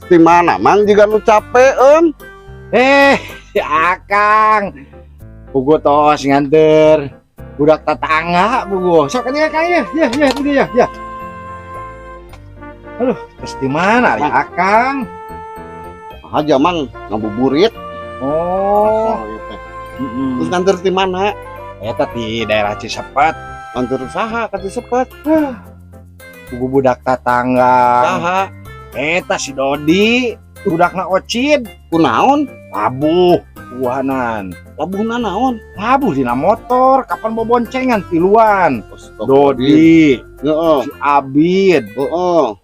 Di mana, Mang, jiga nu capeun? Eh, si Akang. Puguh tos nganter budak tetangga puguh. Sok kan Kang ya, ya, ya, ini ya, ya. Aduh, terus di mana ari Akang? Aja, Mang, ngabuburit. Oh, Asal ieu teh. heeh. Terus nganter di mana? Eta di daerah Cisepet. Nganter saha ka Cisepet? Puguh budak tetangga. Saha? Eta si Dodi, budakna Ocid. Kunaon? Labuh, puguhanan. Labuhna naon? Labuh dina motor, kapan boboncengan tiluan. Dodi, si Abid,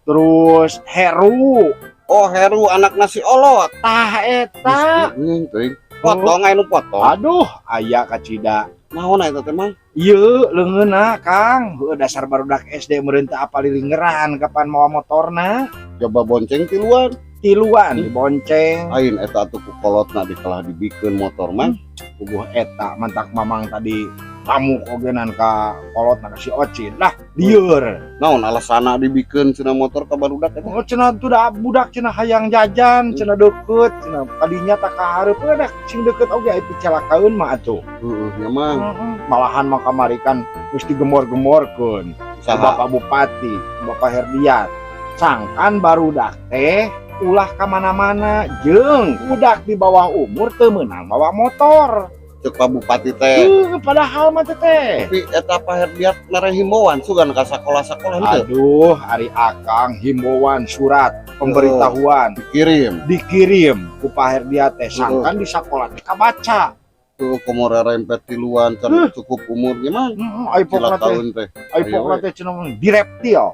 terus Heru. Oh, Heru anak nasi olot. Tah eta. Teuing. Potong aya nu potong. Aduh, aya kacida. Naon eta teh, Mang? Ieu leungeunna, Kang. Heueuh, dasar barudak SD meureun teu apal lilingeran kapan mawa motorna. Coba bonceng tiluan. Tiluan dibonceng. Lain eta atuh ku kolotna dikalah dibikeun motor, Mang. Puguh eta mantak Mamang tadi ngamuk ogenan ka kolotna, ka si Ocid. Lah, lieur. Naon alasana dibikeun cenah motor ka barudak eta? Oh, cenah tuh da budak cenah hayang jajan, cenah deket, cenah kadinya tak ka hareup da sing deket oge aya picalakaeun mah atuh. Heeh, nya, Mang. Malahan mah kamari kan geus digemor-gemorkeun ku Saha? Bapak Bupati, Bapak Herdiat. Sangkan barudak teh ulah ka mana-mana jeung budak di bawah umur teu meunang mawa motor. Cek Pak Bupati teh. Heuh, padahal mah teh teh. Tapi eta Pak Herdiat mere himbauan sugan ka sakola-sakola henteu? Aduh, ari Akang, himbauan surat pemberitahuan Dikirim. Dikirim ku Pak Herdiat teh, sangkan di sekolah teh kabaca. Tuh komo rempet tiluan can cukup umurnya, Mang. Heeh, ai pokna teh, Cilakaeun teh. ai pokna teh cenah direptil.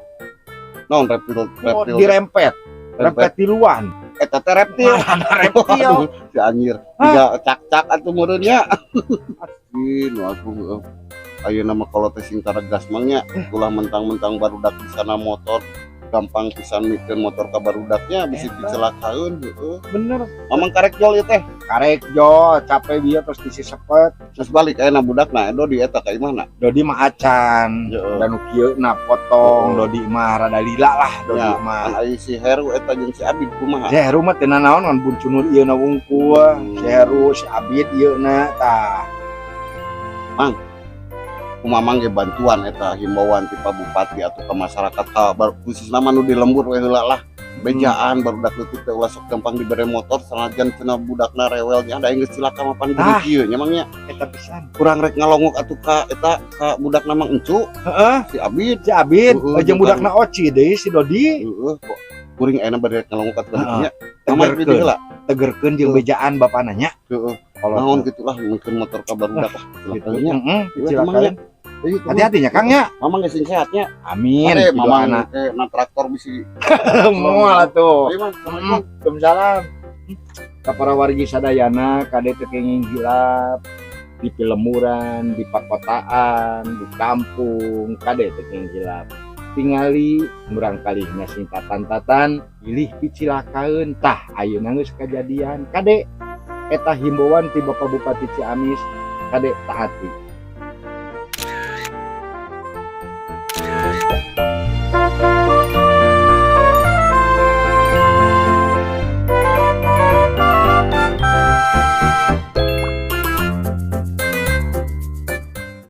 Naon reptil? Oh, Reptil? Dirempet, rempet tiluan. Eta teh reptil. Mana reptil? Aduh, si anjir. Tiga cak-cak atuh meureun nya. Ih, nu aku heueuh. Ayeuna mah kalau teh sing taregas, Mang, nya. Ulah mentang-mentang barudak di sana motor gampang pisan mikeun motor ka barudaknya bisi Eta. dicelakaeun heueuh. Bener. Mamang karek jol ieu teh. Karek jo, capek bieu terus disisepet. Terus balik ayeuna budakna Edo di eta ka imahna? Dodi mah acan. Heeh. Dan nu kieu na potong, Dodi mah rada lila lah Dodi Ya, mah. kan aya si Heru eta jeung si Abid kumaha? Si Heru mah teu nanaon ngan buncunur ieu na wungkul. Si Heru, si Abid ieu na tah. Kumaha, Mang, ge bantuan eta himbauan ti Pak Bupati atau ke masyarakat ka khususna mah nu di lembur we heula lah. Bejaan barudak leutik teh ulah sok gampang dibere motor sanajan cenah budakna rewel nya da geus cilaka mah pan Ah. kieu nya, Mang, nya. Eta pisan. Kurang rek ngalongok atuh ka eta ka budakna Mang Encu, si Abid. Si Abid, Heeh, jeung budakna Oci deui si Dodi. Heeh, kok kuring ayeuna bade rek ngalongok atuh ka nya. Mamang di Tegerkeun, heula. Tegerkeun jeung bejaan bapana nya. Heeh. Kalau Naon gitulah mungkin motor ka barudak lah gitu. cilaka nya. Heeh, Iya, cilakaeun. Iya, Hati-hati nya, Kang, nya. Mamang ge sing sehatnya. Amin. Ade, Mamang mamang ke na traktor bisi. Moal atuh. Ayo, Mang. Assalamualaikum. Waalaikumsalam. Ka para wargi sadayana, kade teu kenging hilap di pilemburan, di pakotaan, di kampung, kade teu kenging hilap. Tingali murangkalih sing tatan-tatan pilih picilakaeun tah ayeuna geus kajadian. Kade eta himbauan ti Bapak Bupati Ciamis, kade taati.